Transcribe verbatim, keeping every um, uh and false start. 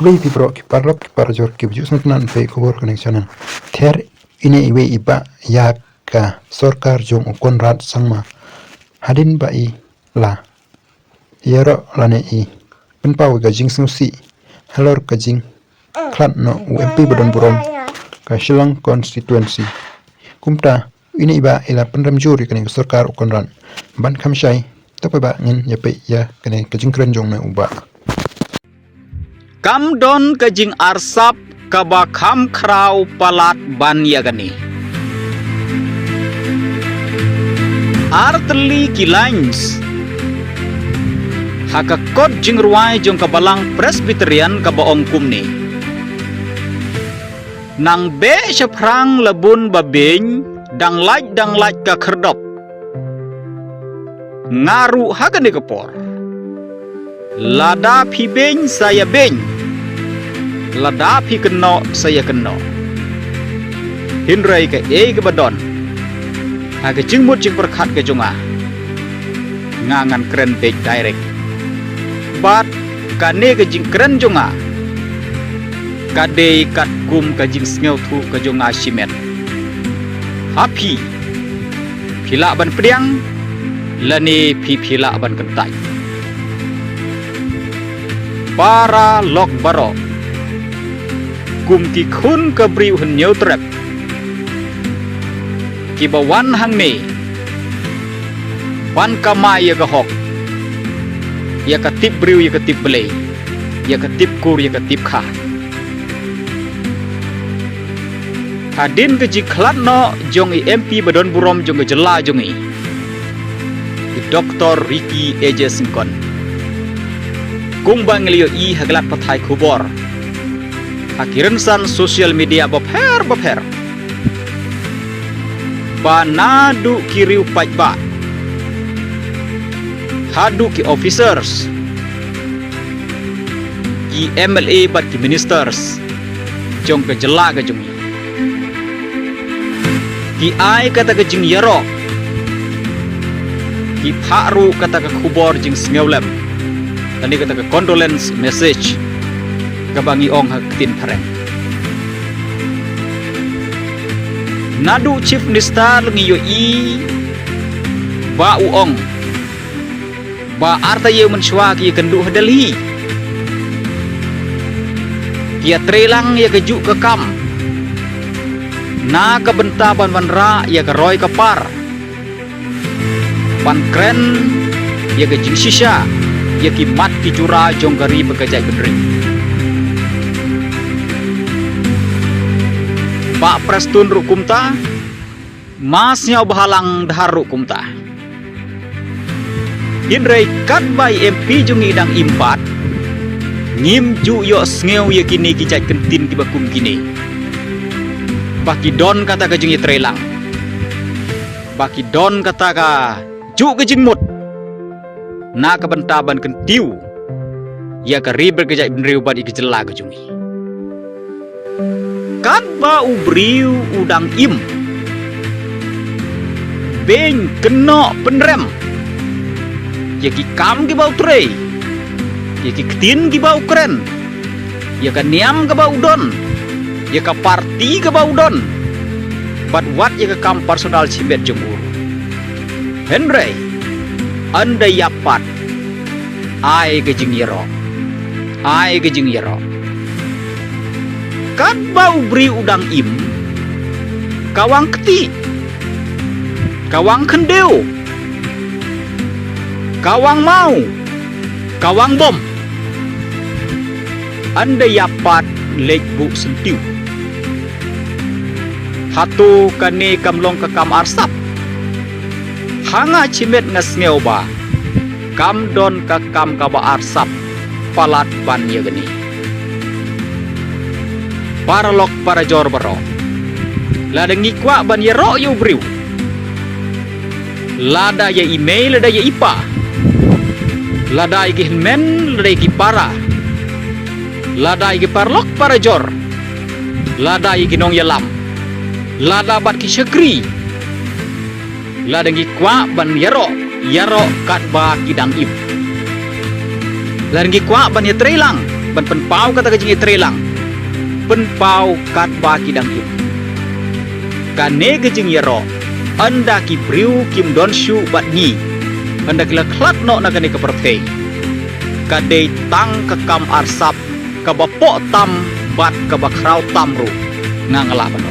Khublei phi baroh ki paralok ki parajor kiba ju sngewtynnat ban peit khubor kane ka channel. Ther ine iwei i bah ïa ka sorkar jong u Conrad Sangma hadien ba i la ïaroh lane i pynpaw ïa ka jingsngewsih halor ka jingkhlad noh u M P ba don burom ka Shillong constituency. Kumta ine i bah i la pynrem jur ïa kane ka sorkar u Conrad. Ban kham shai, to peit ba ngin ïa peit ïa kane ka jingkren jong une u bah. Kam don ka jingarsap kaba kham khraw palat ban ïa kane. Artylli ki lines ha ka kot jingrwai jong ka Balang Presbyterian kaba ong kumne: Nang beh shaphrang la bun ba beiñ, dang lait dang lait ka khyrdop. Nga ruh ha kane ka por, lada phi beiñ sa ïa beiñ, lada phi kynnoh sa ïa kynnoh. Hynrei kaei kaba don ha ka jingmut jingpyrkhat ka jong nga, nga ngan kren beit direct. Bad kane ka jingkren jong nga ka dei katkum ka jingsngewthuh ka jong nga shimet. Ha phi, phi lah ban pdiang lane phi, phi lah ban kyntait. Paralok baroh, kum ki khun ka briew Hynñiewtrep kiba wan hangne ban kamai ïa ka hok, ïa ka tip briew ïa ka tip Blei, ïa ka tip kur ïa ka tip kha. Hadien ka jingkhlad noh jong i M P ba don burom jong ka jylla jong i, i Doktor Ricky A J Syngkon, kumba ngi la ïohi ha ki lad pathai khubor, ha ki rynsan social media bapher bapher, ba naduh ki riew paidbah haduh ki officers, ki M L A bad ki ministers jong ka jylla ka jong ngi, ki ai kata ka jingïaroh, ki phah ruh kata ka khubor jingsngewlem, lane kata ka condolence message, kaba ngi ong ha ka ktien phareng. Naduh Chief Minister ngi ïohi ba u ong ba arta ïa u mynshuwa ki ïakynduh ha Delhi, ki ïatreilang ïa kajuh ka kam na ka bynta ban wanrah ïa ka roi ka par, ban kren ïa ka jingshisha ïa ki mat ki jura jong ka ri bad ka jaitbynriew. Bah Prestone ruh kumta, Ma Sniawbhalang Dhar ruh kumta. Hynrei katba i M P jong ngi dang im pat, ngim ju ïohsngew ïa kine ki jait kyntien kiba kum kine, ba ki don kata ka jingïatreilang, ba ki don kata kajuh ka jingmut na ka bynta ban kyntiew ïa ka ri bad ka jaitbynriew bad ïa ka jylla ka jong ngi. Katba u briew u dang im, beiñ, kynnoh, pynrem ïa ki kam kiba u trei, ïa ki ktien kiba u kren, ïa ka niam kaba u don, ïa ka parti kaba u don, bad wat ïa ka kam personal shimet jong u. Hynrei ynda ïap pat, ai ka jingïaroh, ai ka jingïaroh. Katba u briew u dang im, ka wang ktieh, ka wang khyndew, ka wang maw, ka wang bom. Ynda ïap pat, leit buh syntiew. Hato kane kam long ka kam arsap? Ha nga shimet nga sngew ba kam don ka kam kaba arsap palat ban ïa kane. Paralok parajor baroh, lada ngi kwah ban ïaroh ïa u briew, lada ïa i mei lada ïa i pa, lada ïa ki hynmen lada ïa ki para, lada ïa ki paralok parajor, lada ïa ki nongïalam, lada bad ki shakri, lada ngi kwah ban ïaroh, ïaroh katba ki dang im. Lada ngi kwah ban ïatreilang, ban pynpaw kata ka jingïatreilang, pynpaw katba ki dang im. Kane ka jingïaroh, ynda ki briew kim don shuh bad ngi, ynda ki la khlad noh na kane ka pyrthei, ka dei tang ka kam arsap kaba poh tam bad kaba khraw tam ruh, nga nga lah ban